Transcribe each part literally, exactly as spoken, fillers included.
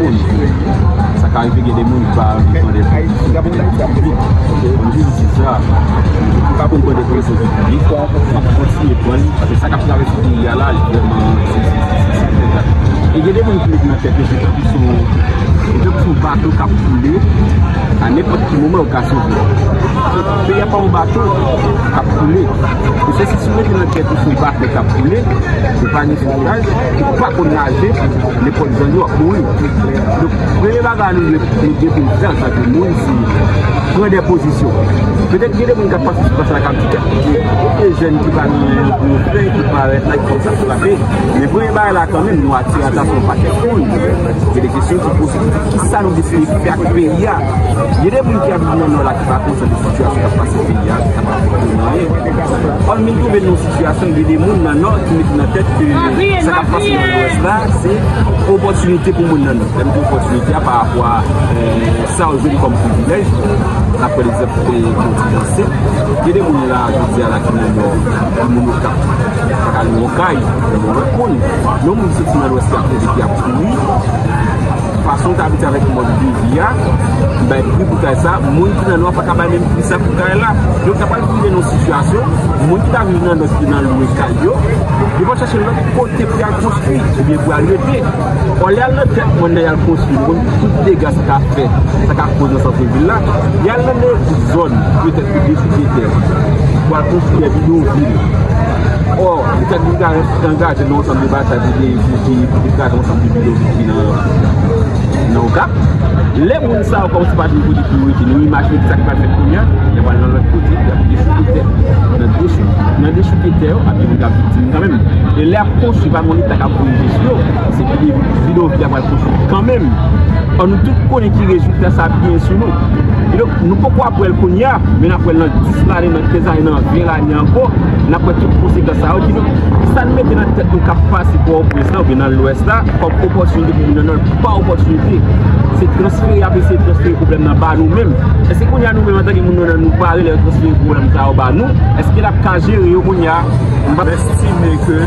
Sa ka rive gen de moun ki pa anvi pran de pozisyon piblik. Kòm jistisa, ki pa konn pran de pozisyon piblik, m ap kontinye pran li, paske sa k ap travèse peyi a la, li vrèman, se, se, se, se, se, e gen de moun ki mete nan tèt yo, se tankou se yon, se tankou se yon bato k ap koule, a nenpòt ki moman, yo ka sove. Peyi a pa yon bato k ap koule. Mesye, si w mete nan tèt ou se yon bato k ap koule, ou pa gen souflaj, ou pa konn naje, nenpòt jan w ap mouri. Donk, premye bagay nou dwe, nou dwe pou n fè antanke moun, se pran de pozisyon. Petèt gen de moun k ap pase sou plas la k ap di, "Kèt, e jèn ki pa gen anyen pou yo fè, ki parèt la, ki kòmsa frape." Men premye bagay la kanmenm, nou atire atansyon yon pakèt moun. Gen de kesyon ki poze, ki sa nou deside fè ak peyi a? Gen de moun ki ap viv nan Nò la ki pa kontan de sitiyasyon k ap pase peyi a, ki pa fè moun anyen. Ò, nou twouve nou sitiyasyon, gen de moun nan Nò ki mete nan tèt ke sa k ap pase nan Lwès la, se opòtinite pou moun nan Nò. Lè m di opòtinite a pa rapò a, eh, sa yo jwenn kòm privilèj, n ap pran egzanp, eh, kontidan Sen. Gen de moun la, jodi a la, ki nan Nò, ki moun yo k ap pa ka lwe yon kay, lwe yon lòt moun. Yon moun ki soti nan Lwès ki ap leve, ki ap kouri, fason l te abitye avèk mòd de vi a, li bay pri pou kay sa, moun ki nan Nò a pa ka bay menm pri sa pou kay la. Donk, sa pral vire nan yon sitiyasyon, moun ki ta viv nan Nò ki nan lwe kay yo, yo pral chache lòt kote pou y al konstwi, oubyen pou y al rete. Ò, lè y al nan tèt mòn nan y al konstwi, nou konn tout dega sa ka fè, sa ka koz nan sant vil la. Y al nan de zòn, petèt ki desouke tè, pou al konstwi yon bidonvil. Ò, petèt nou ka angaje nan yon ansanm de batay pou de, pou de, pou degaje yon ansanm de bidonvil ki nan, nan Okap. Lè moun sa yo kòmanse pa gen kote pou yo rete, nou imajine ki sa ki pral fèt kounye a, y ap al nan lòt kote, y ap dechouke tè. Nan dechou-, nan dechouke tè yo, ap gen moun k ap viktim kanmenm. E lè y ap konstwi, pa gen yon Leta k ap voye jesyon, se bidonvil y ap al konstwi kanmenm. Ò, nou tout konnen ki rezilta sa ap genyen sou nou. E donk, nou poko ap wè l kounye a, men n ap wè l nan dis lane, nan kenz lane, nan ven lane ankò, n ap wè tout konsekans sa yo. Kidonk, sa n mete nan tèt nou k ap pase Pòtoprens la, oubyen nan Lwès la, kòm opòtinite pou moun nan Nò, pa opòtinite. Se transfere, y ap eseye transfere pwoblèm nan ba nou menm. Èske kounye a nou menm, antanke moun nan Nò, nou pare lè yo transfere pwoblèm sa yo ba nou? Èske n ap ka jere yo kounye a? M pa estime ke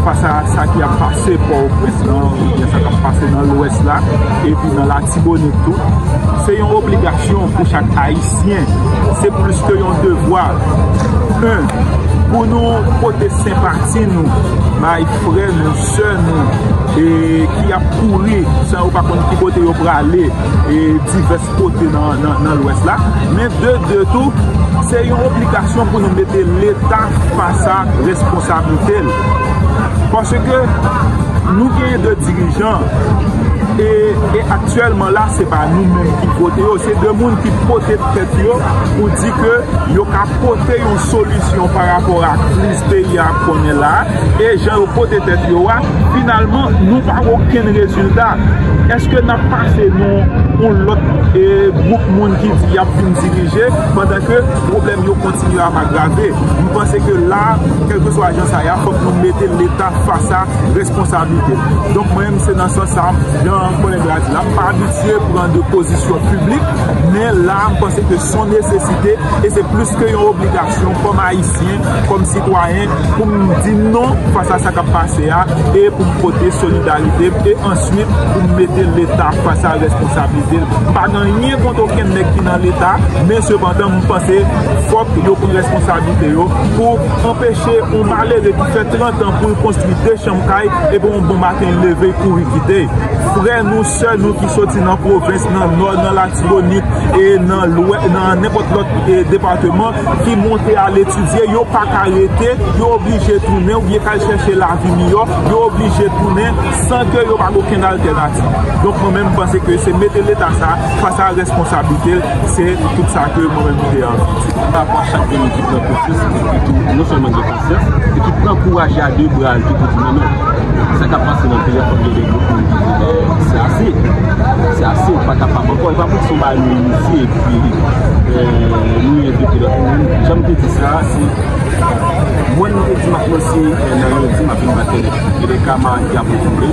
fas a sa ki ap pase Pòtoprens lan, oubyen sa k ap pase nan Lwès la, epi nan Latibonit tou, se yon obligasyon pou chak Ayisyen. Se plis ke yon devwa. En, pou nou pote senpati nou bay frè nou, sè nou, e ki ap kouri san yo pa konn ki kote yo prale, e divès kote nan, nan, nan Lwès la. Men de, de tou, se yon obligasyon pou nou mete Leta fas a responsablite l. Paske nou genyen de dirijan, e, e aktyèlman la, se pa nou menm ki vote yo, se de moun ki pote tèt yo pou di ke yo ka pote yon solisyon pa rapò a kriz peyi a konnen la, e jan yo pote tèt yo a, finalman, nou pa gen okenn rezilta. Èske n ap pase nan yon lòt, e, gwoup moun ki di y ap vin dirije, pandan ke pwoblèm yo kontinye ap agrave? M panse ke la, kèlkeswa jan sa ye a, fòk nou mete Leta fas a responsablite l. Donk, mwen menm, se nan sans sa, jan kòlèg la di la, m pa abitye pran de pozisyon piblik, men la, m panse ke se yon nesesite e se plis ke yon obligasyon kòm Ayisyen, kòm sitwayen, pou m di non fas a sa k ap pase a e pou m pote solidarite m e answit pou m mete Leta fas a responsablite l. M pa gen anyen kont okenn nèg ki nan Leta, men sepandan, m panse fòk yo pran responsablite yo pou anpeche yon malere ki fè trant an pou l konstwi de chanm kay, epi yon bon maten, l leve, l kouri kite. Frè nou, sè nou ki soti nan pwovens, nan Nò, nan Latibonit, e nan Lwè-, nan nenpòt lòt, e, depatman, ki monte al etidye, yo pa ka rete, yo oblije tounen, oubyen k al chèche lavi miyò, yo oblije tounen san ke yo pa gen okenn altènativ. Donk, mwen menm, m panse ke se mete Leta sa fas a responsablite l, se tout sa ke mwen menm m te anvi di. Pa rapò a chak moun ki pran konsyans, e ki tou, non sèlman gen konsyans, e ki pran kouraj a de bra l, ki pou di non, non. Sa k ap pase nan peyi a, fòk gen de gwoup moun ki di, eh, se ase. Se ase, ou pa kapab ankò. E pa pou se yon bagay nou inisye, epi, eh, nou envite lòt moun. Jan m te di sa, se Mwen, m te di m ap lanse, eh, nan yon di m ap vin bat Kenneth. Gen de kamarad ki ap retounen.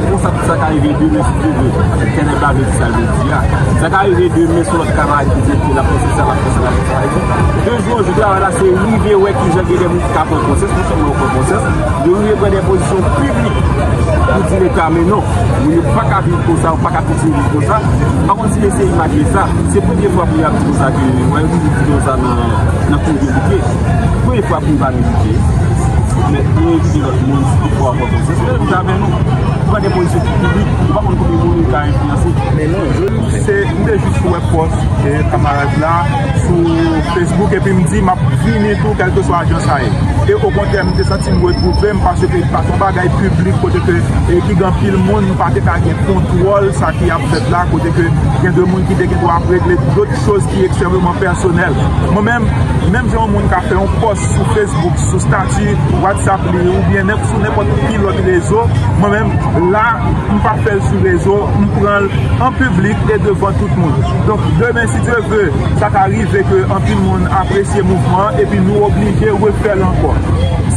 Konsa, tout sa ka rive demen, si Dye vle. Kenneth la vle di sa l vle di a. Sa ka rive demen, se yon lòt kamarad ki di, "Ok, l ap fè sa, l ap fè sa, l ap fè sa." De jou an jou, travay la, se rive wè kijan gen de moun ki ka pran konsyans, non sèlman yo pran konsyans, yo rive pran de pozisyon piblik pou di Leta, "Men non, moun yo pa ka viv konsa, yo pa ka kontinye viv konsa." M pa konn si mesye imajine sa. Se premye fwa pou y ap di konsa ke, wè, yo toujou di konsa nan, nan kouri bouke. Premye fwa pou m pa revite. Men pou envite lòt moun, si toutfwa w ap pran konsyans, men nou ta avè nou. Pran de pozisyon ki piblik, ou pa konn konbyen moun ou ka enfliyanse. Men non, se, m te jis wè pòs, eh, kamarad la sou Facebook, epi m di, "M ap vini tou, kèlkeswa jan sa ye." E okontrè, m te santi m retwouve m, paske pa t yon bagay piblik kote ke, eh, ki gen anpil moun, m pa te ka gen kontwòl sa ki ap fèt la, kote ke gen de moun ki te gen dwa ap regle dòt choz ki ekstrèmeman pèsonèl. Mwen menm, menm jan yon moun ka fè yon pòs sou Facebook, sou stati WhatsApp li, oubyen nenp-, sou nenpòt ki lòt rezo, mwen menm, la, m pa fè l sou rezo, m pran l an piblik e devan tout moun. Donk, demen, si Dye vle, sa ka rive ke anpil moun apresye mouvman an, epi nou oblije refè l ankò.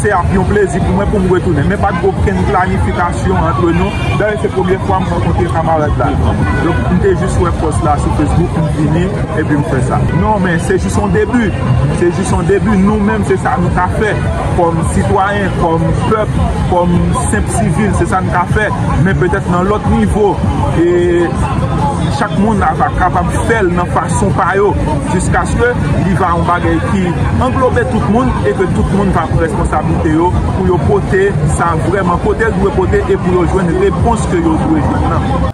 Se ap yon plezi pou mwen pou m retounen. Men pa t gen okenn planifikasyon ant nou. Dayè, se premye fwa m rankontre kamarad la. Donk, m te jis wè pòs la sou Facebook, m vini, epi m fè sa. Non, men se jis yon debi. Se jis yon debi. Nou menm, se sa nou ka fè. Kòm sitwayen, kòm pèp, kòm senp sivil, se sa n ka fè. Men petèt nan lòt nivo, e chak moun a va kapab fè l nan fason pa yo, jiskaske li va yon bagay ki anglobe tout moun e ke tout moun va pran responsablite yo pou yo pote sa vrèman kote l dwe pote e pou yo jwenn repons ke yo dwe jwenn nan.